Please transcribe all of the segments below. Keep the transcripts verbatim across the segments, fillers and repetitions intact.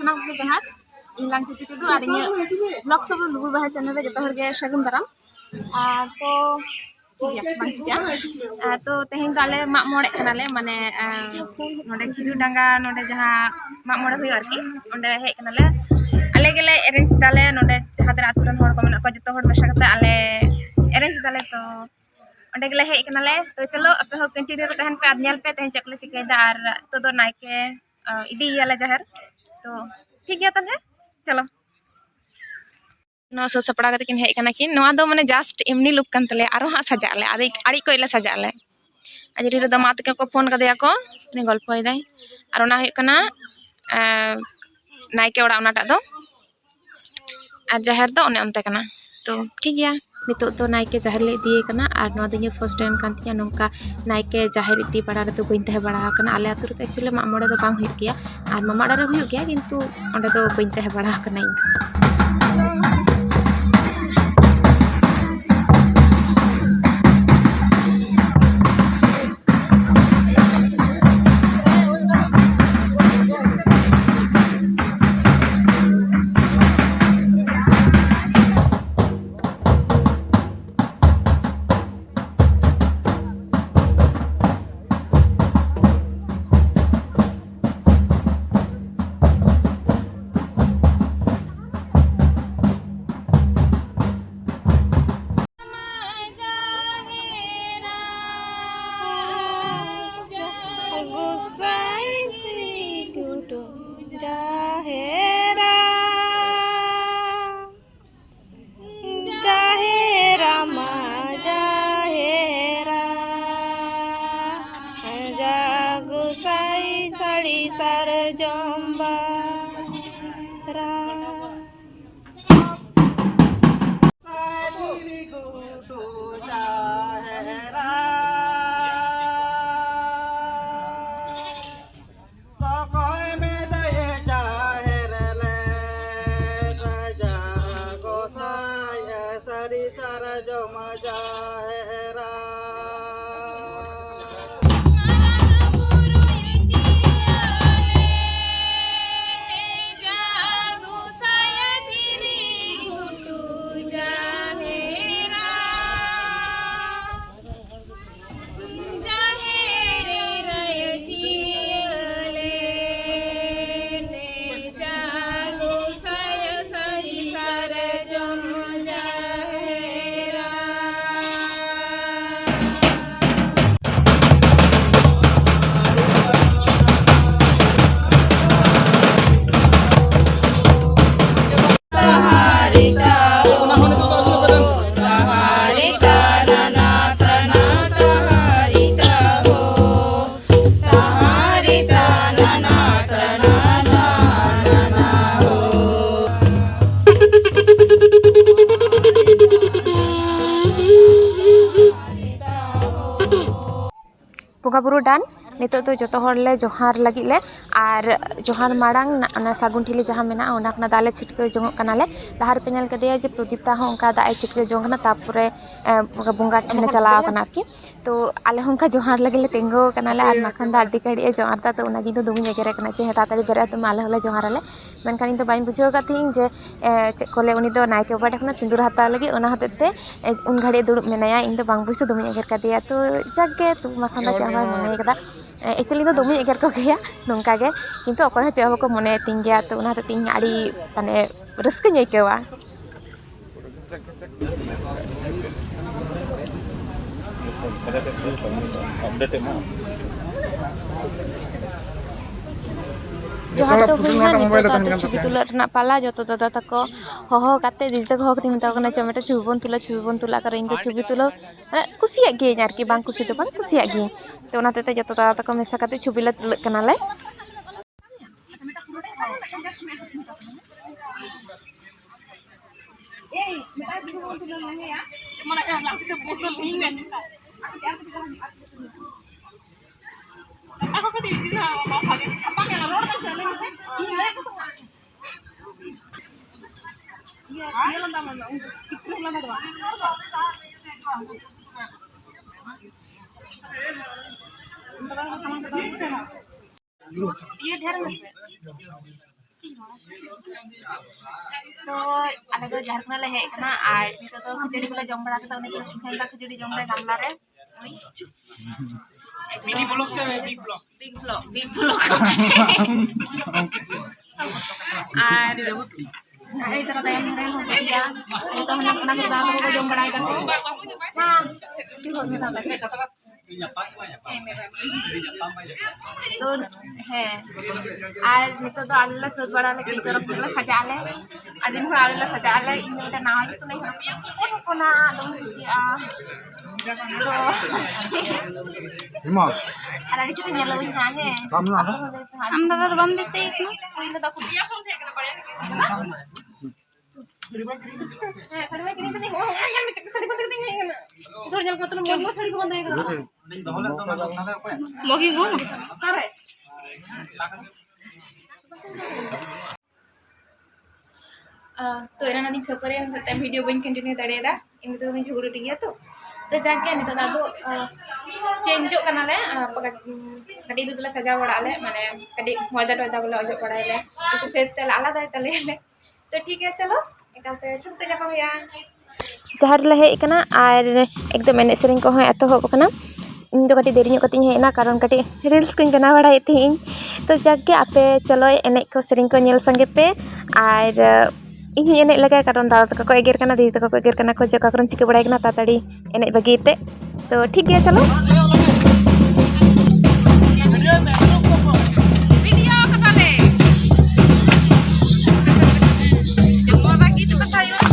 ᱚᱱᱟ ᱠᱚᱜᱮ ᱡᱟᱦᱟᱸ ᱤᱧ ᱞᱟᱝᱛᱤᱛᱤ ᱴᱩᱰᱩ ᱟᱨ ᱤᱧᱟᱹᱜ vlog ᱥᱚᱵ ᱞᱩᱜᱩ ᱵᱟᱦᱟ channel ᱨᱮ ᱡᱚᱛᱚ ᱦᱚᱲ ᱜᱮ ᱥᱟᱹᱜᱩᱱ ᱫᱟᱨᱟᱢ᱾ ᱟᱨ ᱛᱚ ᱴᱷᱤᱠ ᱜᱮᱭᱟ, ᱵᱟᱝ ᱪᱤᱠᱟᱹᱜᱼᱟ᱾ ᱟᱨ ᱛᱚ ᱛᱮᱦᱮᱧ ᱫᱚ ᱟᱞᱮ ᱢᱟᱜ ᱢᱚᱬᱮᱜ ᱠᱟᱱᱟᱞᱮ, ᱢᱟᱱᱮ ᱟᱨ ᱱᱚᱰᱮ ᱠᱷᱤᱡᱩᱨ ᱰᱟᱸᱜᱟ, ᱱᱚᱰᱮ ᱡᱟᱦᱟᱸ ᱢᱟᱜ ᱢᱚᱬᱮ ᱦᱩᱭᱩᱜᱼᱟ ᱟᱨᱠᱤ, ᱚᱸᱰᱮ ᱦᱮᱡ ᱠᱟᱱᱟᱞᱮ᱾ ᱟᱞᱮ ᱜᱮᱞᱮ arrange ᱫᱟᱞᱮ, ᱱᱚᱰᱮ ᱡᱟᱦᱟᱸ ᱛᱤᱱᱟᱹᱜ ᱟᱹᱛᱩ ᱨᱮᱱ ᱦᱚᱲ ᱠᱚ ᱢᱮᱱᱟᱜ ᱠᱚᱣᱟ ᱡᱚᱛᱚ ᱦᱚᱲ ᱢᱮᱥᱟ ᱠᱟᱛᱮ ᱟᱞᱮ arrange ᱫᱟᱞᱮ᱾ ᱛᱚ ᱚᱸᱰᱮ ᱜᱮᱞᱮ ᱦᱮᱡ ᱠᱟᱱᱟᱞᱮ᱾ ᱛᱚ ᱪᱚᱞᱚ ᱟᱯᱮ ᱦᱚᱸ continue ᱨᱮ ᱛᱟᱦᱮᱱ ᱯᱮ ᱟᱨ ᱧᱮᱞ ᱯᱮ ᱛᱮᱦᱮᱧ ᱪᱮᱫ ᱠᱚᱞᱮ ᱪᱤᱠᱟᱹᱭᱮᱫᱟ᱾ ᱟᱨ ᱱᱤᱛᱚᱜ ᱫᱚ ᱱᱟᱭᱠᱮ ᱤᱫᱤᱭᱮᱭᱟᱞᱮ ᱡᱟᱦᱮᱨ᱾ ᱛᱚ ᱴᱷᱤᱠ ᱜᱮᱭᱟ ᱛᱟᱦᱞᱮ, ᱪᱚᱞᱚ᱾ ᱱᱚᱣᱟ ᱥᱟᱹᱛ ᱥᱟᱯᱲᱟᱣ ᱠᱟᱛᱮ ᱠᱤᱱ ᱦᱮᱡ ᱠᱟᱱᱟ ᱠᱤᱱ᱾ ᱱᱚᱣᱟ ᱫᱚ ᱢᱟᱱᱮ just ᱮᱢᱱᱤ look ᱠᱟᱱ ᱛᱟᱞᱮᱭᱟ, ᱟᱨᱚ ᱦᱟᱸᱜ ᱥᱟᱡᱟᱜ ᱟᱞᱮ, ᱟᱹᱰᱤ ᱟᱹᱰᱤ ᱠᱚᱡ ᱞᱮ ᱥᱟᱡᱟᱜ ᱟᱞᱮ᱾ ᱟᱨ ᱡᱩᱨᱤ ᱨᱮᱫᱚ ᱢᱟ ᱛᱟᱠᱚ ᱠᱚ ᱯᱷᱳᱱ ᱠᱟᱫᱮᱭᱟ ᱠᱚ, ᱩᱱᱤ ᱜᱚᱞᱯᱷᱚᱭᱮᱫᱟᱭ᱾ ᱟᱨ ᱚᱱᱟ ᱦᱩᱭᱩᱜ ᱠᱟᱱᱟ ᱮᱸ, ᱱᱟᱭᱠᱮ ᱚᱲᱟᱜ ᱚᱱᱟᱴᱟᱜ ᱫᱚ, ᱟᱨ ᱡᱟᱦᱮᱨ ᱫᱚ ᱚᱱᱮ ᱚᱱᱛᱮ ᱠᱟᱱᱟ᱾ ᱛᱚ ᱴᱷᱤᱠ ᱜᱮᱭᱟ, ᱱᱤᱛᱚᱜ ᱫᱚ ᱱᱟᱭᱠᱮ ᱡᱟᱦᱮᱨ ᱞᱮ ᱤᱫᱤᱭᱮ ᱠᱟᱱᱟ᱾ ᱟᱨ ᱱᱚᱣᱟ ᱫᱚ ᱤᱧᱟᱹᱜ first time ᱠᱟᱱ ᱛᱤᱧᱟᱹ ᱱᱚᱝᱠᱟ ᱱᱟᱭᱠᱮ ᱡᱟᱦᱮᱨ ᱤᱫᱤ ᱵᱟᱲᱟ ᱨᱮᱫᱚ ᱵᱟᱹᱧ ᱛᱟᱦᱮᱸ ᱵᱟᱲᱟ ᱟᱠᱟᱱᱟ᱾ ᱟᱞᱮ ᱟᱹᱛᱩ ᱨᱮᱫᱚ actually ᱢᱟᱜ ᱢᱚᱬᱮ ᱫᱚ ᱵᱟᱝ ᱦᱩᱭᱩᱜ ᱜᱮᱭᱟ, ᱟᱨ ᱢᱟᱢᱟ ᱚᱲᱟᱜ ᱨᱮ ᱦᱩᱭᱩᱜ ᱜᱮᱭᱟ, ᱠᱤᱱᱛᱩ ᱚᱸᱰᱮ ᱫᱚ ᱵᱟᱹᱧ ᱛᱟᱦᱮᱸ ᱵᱟᱲᱟ ᱟᱠᱟᱱᱟ ᱤᱧ ᱫᱚ᱾ ᱜᱚᱸᱥᱟᱭ ᱥᱨᱤ ᱜᱩᱰᱩ ᱡᱟᱦᱮᱨᱟ, ᱡᱟᱦᱮᱨᱟ ᱢᱟ ᱡᱟᱦᱮᱨᱟ, ᱡᱟ ᱜᱚᱸᱥᱟᱭ ᱥᱟᱹᱲᱤ ᱥᱟᱨᱡᱚᱢ ᱵᱟᱨᱟ᱾ ᱚᱠᱚᱭ ᱢᱮᱱᱟᱭ ᱡᱟᱦᱮᱨ ᱨᱮ? ᱨᱟᱡᱟ ᱜᱚᱸᱥᱟᱭ ᱥᱟᱹᱨᱤ ᱥᱟᱨᱡᱚᱢ ᱡᱟᱦᱮᱨᱟ᱾ ᱵᱚᱸᱜᱟ ᱵᱩᱨᱩ ᱰᱟᱱ᱾ ᱱᱤᱛᱚᱜ ᱫᱚ ᱡᱚᱛᱚ ᱦᱚᱲ ᱞᱮ ᱡᱚᱦᱟᱨ ᱞᱟᱹᱜᱤᱫ ᱞᱮ, ᱟᱨ ᱡᱚᱦᱟᱨ ᱢᱟᱲᱟᱝ ᱱᱟ-, ᱚᱱᱟ ᱥᱟᱹᱜᱩᱱ ᱴᱷᱤᱞᱤ ᱡᱟᱦᱟᱸ ᱢᱮᱱᱟᱜᱼᱟ, ᱚᱱᱟ ᱠᱷᱚᱱᱟᱜ ᱫᱟᱜ ᱞᱮ ᱪᱷᱤᱴᱠᱟᱹᱣ ᱡᱚᱝᱚᱜ ᱠᱟᱱᱟᱞᱮ᱾ ᱞᱟᱦᱟ ᱨᱮᱯᱮ ᱧᱮᱞ ᱠᱟᱫᱮᱭᱟ ᱡᱮ ᱯᱨᱚᱫᱤᱯᱛᱟ ᱦᱚᱸ ᱚᱱᱠᱟ ᱫᱟᱜ ᱮ ᱪᱷᱤᱴᱠᱟᱹᱣ ᱡᱚᱝ ᱠᱟᱱᱟ, ᱛᱟᱨᱯᱚᱨᱮ, ᱮ, ᱵᱚᱸᱜᱟ ᱴᱷᱮᱱᱮ ᱪᱟᱞᱟᱣ ᱠᱟᱱᱟ ᱟᱨᱠᱤ᱾ ᱛᱚ ᱟᱞᱮ ᱦᱚᱸ ᱚᱱᱠᱟ ᱡᱚᱦᱟᱨ ᱞᱟᱹᱜᱤᱫ ᱞᱮ ᱛᱤᱸᱜᱩ ᱠᱟᱱᱟᱞᱮ, ᱟᱨ ᱢᱟᱠᱷᱟᱱ ᱫᱚ ᱟᱹᱰᱤ ᱜᱷᱟᱹᱲᱤᱡ ᱮ ᱡᱚᱦᱟᱨ ᱫᱟ᱾ ᱛᱚ ᱚᱱᱟ ᱜᱮ ᱤᱧ ᱫᱚ ᱫᱚᱢᱮᱧ ᱮᱜᱮᱨᱮ ᱠᱟᱱᱟ ᱡᱮ, "ᱦᱮᱸ, ᱛᱟᱲᱟᱛᱟᱲᱤ ᱵᱮᱨᱮᱫ ᱢᱮ, ᱟᱞᱮ ᱦᱚᱸᱞᱮ ᱡᱚᱦᱟᱨ ᱟᱞᱮ᱾" ᱢᱮᱱᱠᱷᱟᱱ ᱤᱧ ᱫᱚ ᱵᱟᱹᱧ ᱵᱩᱡᱷᱟᱹᱣ ᱟᱠᱟᱫ ᱛᱟᱦᱮᱸᱫ ᱡᱮ, ᱮ, ᱪᱮᱫ ᱠᱚ ᱞᱟᱹᱭᱟ, ᱩᱱᱤ ᱫᱚ ᱱᱟᱭᱠᱮ ᱵᱟᱵᱟ ᱴᱷᱮᱱ ᱠᱷᱚᱱᱟᱜ ᱥᱤᱸᱫᱩᱨ ᱦᱟᱛᱟᱣ ᱞᱟᱹᱜᱤᱫ, ᱚᱱᱟ ᱦᱚᱛᱮᱡ ᱛᱮ, ᱮ, ᱩᱱ ᱜᱷᱟᱹᱲᱤᱡ ᱫᱩᱲᱩᱵ ᱢᱮᱱᱟᱭᱟ᱾ ᱤᱧ ᱫᱚ ᱵᱟᱝ ᱵᱩᱡᱽ ᱛᱮ ᱫᱚᱢᱮᱧ ᱮᱜᱮᱨ ᱠᱟᱫᱮᱭᱟ᱾ ᱛᱚ ᱡᱟᱠ ᱜᱮ, ᱛᱚ ᱢᱟᱠᱷᱟᱱ ᱫᱚ ᱪᱮᱫ ᱦᱚᱸ ᱵᱟᱭ ᱢᱚᱱᱮ ᱠᱟᱫᱟ᱾ ᱮ, actually ᱤᱧ ᱫᱚ ᱫᱚᱢᱮᱧ ᱮᱜᱮᱨ ᱠᱚᱜᱮᱭᱟ ᱱᱚᱝᱠᱟ ᱜᱮ, ᱠᱤᱱᱛᱩ ᱚᱠᱚᱭ ᱦᱚᱸ ᱪᱮᱫ ᱦᱚᱸ ᱵᱟᱠᱚ ᱢᱚᱱᱮᱭᱮᱫ ᱛᱤᱧ ᱜᱮᱭᱟ᱾ ᱛᱚ ᱚᱱᱟ ᱦᱚᱛᱮᱡ ᱛᱮ ᱤᱧ ᱟᱹᱰᱤ, ᱢᱟᱱᱮ, ᱨᱟᱹᱥᱠᱟᱹᱧ ᱟᱹᱭᱠᱟᱹᱣᱟ᱾ ᱡᱚᱦᱟᱨ ᱫᱚ ᱦᱩᱭᱱᱟ, ᱱᱤᱛᱚᱜ ᱫᱚ ᱟᱫᱚ ᱪᱷᱚᱵᱤ ᱛᱩᱞᱟᱹᱣ ᱨᱮᱱᱟᱜ ᱯᱟᱞᱟ᱾ ᱡᱚᱛᱚ ᱫᱟᱫᱟ ᱛᱟᱠᱚ ᱦᱚᱦᱚ ᱠᱟᱛᱮ, ᱫᱤᱫᱤ ᱛᱟᱠᱚ ᱦᱚᱦᱚ ᱠᱟᱛᱮ ᱢᱮᱛᱟ ᱠᱚ ᱠᱟᱱᱟ, "ᱪᱚ, ᱢᱤᱫᱴᱮᱱ ᱪᱷᱚᱵᱤ ᱵᱚᱱ ᱛᱩᱞᱟᱹᱣ, ᱪᱷᱚᱵᱤ ᱵᱚᱱ ᱛᱩᱞᱟᱹᱜ ᱠᱟᱱᱟ᱾" ᱤᱧ ᱫᱚ ᱪᱷᱚᱵᱤ ᱛᱩᱞᱟᱹᱣ, ᱢᱟᱱᱮ, ᱠᱩᱥᱤᱭᱟᱜ ᱜᱤᱭᱟᱹᱧ ᱟᱨᱠᱤ, ᱵᱟᱝ ᱠᱩᱥᱤ ᱫᱚ ᱵᱟᱝ, ᱠᱩᱥᱤᱭᱟᱜ ᱜᱤᱭᱟᱹᱧ᱾ ᱛᱚ ᱚᱱᱟ ᱦᱚᱛᱮᱡ ᱛᱮ ᱡᱚᱛᱚ ᱫᱟᱫᱟ ᱛᱟᱠᱚ ᱢᱮᱥᱟ ᱠᱟᱛᱮ ᱪᱷᱚᱵᱤ ᱞᱮ ᱛᱩᱞᱟᱹᱜ ᱠᱟᱱᱟᱞᱮ᱾ ᱤᱭᱟᱹ ᱰᱷᱮᱨ ᱢᱮᱥᱮ᱾ ᱛᱚ ᱟᱞᱮ ᱫᱚ ᱡᱟᱦᱮᱨ ᱠᱷᱚᱱᱟᱜ ᱞᱮ ᱦᱮᱡ ᱟᱠᱟᱱᱟ, ᱟᱨ ᱱᱤᱛᱚᱜ ᱫᱚ ᱠᱷᱟᱹᱡᱟᱹᱲᱤ ᱠᱚᱞᱮ ᱡᱚᱢ ᱵᱟᱲᱟ ᱠᱮᱫᱟ᱾ ᱩᱱᱤ ᱫᱚ ᱥᱩᱠᱷᱮᱱ ᱫᱟ ᱠᱷᱟᱹᱡᱟᱹᱲᱤ ᱡᱚᱢ ᱨᱮ ᱜᱟᱢᱞᱟ ᱨᱮ᱾ ᱢᱤᱱᱤ ᱵᱞᱚᱜ ᱥᱮ big blog? Big blog, big blog. ᱟᱨ ᱱᱚᱜᱼᱚᱭ ᱛᱚᱨᱟ ᱛᱟᱭᱚᱢ ᱨᱮ ᱦᱚᱸ ᱜᱮᱭᱟ᱾ ᱱᱤᱛᱚᱜ ᱦᱚᱸ ᱚᱱᱟ ᱠᱚ ᱫᱟᱜ ᱠᱚ ᱡᱚᱢ ᱵᱟᱲᱟᱭ ᱫᱟᱠᱚ᱾ ᱛᱚ, ᱦᱮᱸ, ᱟᱨ ᱱᱤᱛᱚᱜ ᱫᱚ ᱟᱞᱮ ᱞᱮ ᱥᱟᱹᱛ ᱵᱟᱲᱟ ᱞᱮ, ᱪᱚᱨᱚᱠ ᱧᱚᱜ ᱞᱮ ᱥᱟᱡᱟᱜ ᱟᱞᱮ᱾ ᱟᱹᱰᱤ ᱫᱤᱱ ᱠᱷᱚᱱ ᱟᱞᱮ ᱞᱮ ᱥᱟᱡᱟᱜ ᱟᱞᱮ, ᱤᱧ ᱫᱚ ᱢᱤᱫᱴᱮᱱ ᱱᱟᱣᱟ ᱡᱩᱛᱟᱹ ᱞᱮ ᱦᱚᱨᱚᱜ ᱠᱮᱫᱟ, ᱦᱚᱯᱚᱱ ᱦᱚᱯᱚᱱᱟᱜ ᱫᱚᱢᱮ ᱠᱩᱥᱤᱭᱟᱜᱼᱟ᱾ ᱛᱚ, ᱟᱨ ᱟᱹᱰᱤ ᱪᱮᱦᱨᱟ ᱧᱮᱞᱚᱜ ᱟᱹᱧ ᱦᱟᱸᱜ, ᱦᱮᱸ᱾ ᱟᱢ ᱫᱟᱫᱟ ᱫᱚ ᱵᱟᱢ ᱫᱤᱥᱟᱹᱭᱮ ᱠᱟᱱᱟ? ᱩᱱᱤ ᱫᱟᱫᱟ ᱠᱩᱲᱤᱭᱟ ᱯᱷᱳᱱ ᱛᱟᱦᱮᱸ ᱠᱟᱱᱟ, ᱵᱟᱲᱟᱭ ᱠᱟᱱᱟ᱾ ᱦᱮᱸ, ᱥᱟᱹᱲᱤ ᱢᱟ ᱠᱤᱨᱤᱧ ᱠᱟᱛᱮ ᱦᱚᱸ ᱧᱮᱞ ᱢᱮ, ᱪᱮᱫ ᱥᱟᱹᱲᱤ ᱵᱟᱸᱫᱮ ᱠᱟᱛᱮ ᱦᱮᱡ ᱟᱠᱟᱱᱟ᱾ ᱡᱚᱛᱚ ᱦᱚᱲ ᱧᱮᱞ ᱠᱚ ᱛᱟᱞᱮ, ᱢᱚᱡᱽ ᱢᱚᱡᱽ ᱥᱟᱹᱲᱤ ᱠᱚ ᱵᱟᱸᱫᱮ ᱟᱠᱟᱫᱟ᱾ ᱵᱚᱜᱤ ᱜᱚ᱾ ᱚᱠᱟᱨᱮ? ᱟᱸ, ᱛᱚ, ᱮᱱᱟᱱ ᱟᱹᱰᱤ ᱠᱷᱟᱹᱯᱟᱹᱨᱤ ᱮᱱ ᱦᱚᱛᱮᱡ ᱛᱮ ᱵᱷᱤᱰᱤᱭᱳ ᱵᱟᱹᱧ ᱠᱚᱱᱴᱤᱱᱤᱭᱩ ᱫᱟᱲᱮᱭᱟᱫᱟ᱾ ᱮᱢᱱᱤ ᱛᱮᱫᱚ ᱵᱟᱹᱧ ᱡᱷᱚᱜᱽᱲᱟᱹᱴᱤ ᱜᱮᱭᱟ ᱛᱚ᱾ ᱛᱚ, ᱡᱟᱠ ᱜᱮ, ᱱᱤᱛᱚᱜ ᱫᱚ ᱟᱫᱚ, ᱟᱸ, ᱪᱮᱧᱡᱚᱜ ᱠᱟᱱᱟᱞᱮ᱾ ᱟᱸ, ᱠᱟᱹᱴᱤᱡ ᱫᱚᱞᱮ ᱥᱟᱡᱟᱣ ᱵᱟᱲᱟᱜ ᱟᱞᱮ, ᱢᱟᱱᱮ, ᱠᱟᱹᱴᱤᱡ ᱢᱚᱭᱫᱟ ᱴᱚᱭᱫᱟ ᱵᱚᱞᱮ ᱚᱡᱚᱜ ᱵᱟᱲᱟᱭᱟᱞᱮ, ᱮᱠᱴᱩ ᱯᱷᱮᱥ ᱛᱮᱞᱮ ᱟᱞᱟᱫᱟᱭ ᱛᱟᱞᱮᱭᱟᱞᱮ᱾ ᱛᱚ, ᱴᱷᱤᱠ ᱜᱮᱭᱟ, ᱪᱚᱞᱚ, ᱮᱠᱟᱞᱛᱮ ᱥᱩᱨ ᱛᱮ ᱧᱟᱯᱟᱢ ᱦᱩᱭᱩᱜᱼᱟ᱾ ᱡᱟᱦᱮᱨ ᱞᱮ ᱦᱮᱡ ᱟᱠᱟᱱᱟ ᱟᱨ ᱮᱠᱫᱚᱢ ᱮᱱᱮᱡ ᱥᱮᱨᱮᱧ ᱠᱚᱦᱚᱸ ᱮᱛᱚᱦᱚᱵ ᱟᱠᱟᱱᱟ᱾ ᱤᱧ ᱫᱚ ᱠᱟᱹᱴᱤᱡ ᱫᱮᱨᱤ ᱧᱚᱜ ᱠᱟᱛᱮᱧ ᱦᱮᱡ ᱮᱱᱟ, ᱠᱟᱨᱚᱱ ᱠᱟᱹᱴᱤᱡ ᱨᱤᱞᱥ ᱠᱚᱧ ᱵᱮᱱᱟᱣ ᱵᱟᱲᱟᱭᱮᱫ ᱛᱟᱦᱮᱸᱜ ᱤᱧ᱾ ᱛᱚ ᱡᱟᱠ ᱜᱮ, ᱟᱯᱮ ᱪᱚᱞᱚ ᱮᱱᱮᱡ ᱠᱚ ᱥᱮᱨᱮᱧ ᱠᱚ ᱧᱮᱞ ᱥᱟᱸᱜᱮ ᱯᱮ᱾ ᱟᱨ ᱤᱧ ᱦᱚᱸᱧ ᱮᱱᱮᱡ ᱞᱮᱜᱟᱭ, ᱠᱟᱨᱚᱱ ᱫᱟᱫᱟ ᱛᱟᱠᱚ ᱠᱚ ᱮᱜᱮᱨ ᱠᱟᱱᱟ, ᱫᱤᱫᱤ ᱛᱟᱠᱚ ᱠᱚ ᱮᱜᱮᱨ ᱠᱟᱱᱟ ᱠᱚ ᱡᱮ ᱚᱠᱟ ᱠᱚᱨᱮᱢ ᱪᱤᱠᱟᱹ ᱵᱟᱲᱟᱭ ᱠᱟᱱᱟ ᱛᱟᱲᱟᱛᱟᱲᱤ ᱮᱱᱮᱡ ᱵᱟᱹᱜᱤ ᱛᱮ᱾ ᱛᱚ ᱴᱷᱤᱠ ᱜᱮᱭᱟ, ᱪᱚᱞᱚ᱾ ᱵᱷᱤᱰᱤᱭᱳ ᱠᱟᱫᱟᱞᱮ᱾ ᱚᱱᱟ ᱠᱤᱪᱷᱩ ᱠᱟᱛᱷᱟ ᱦᱩᱭᱩᱜᱼᱟ᱾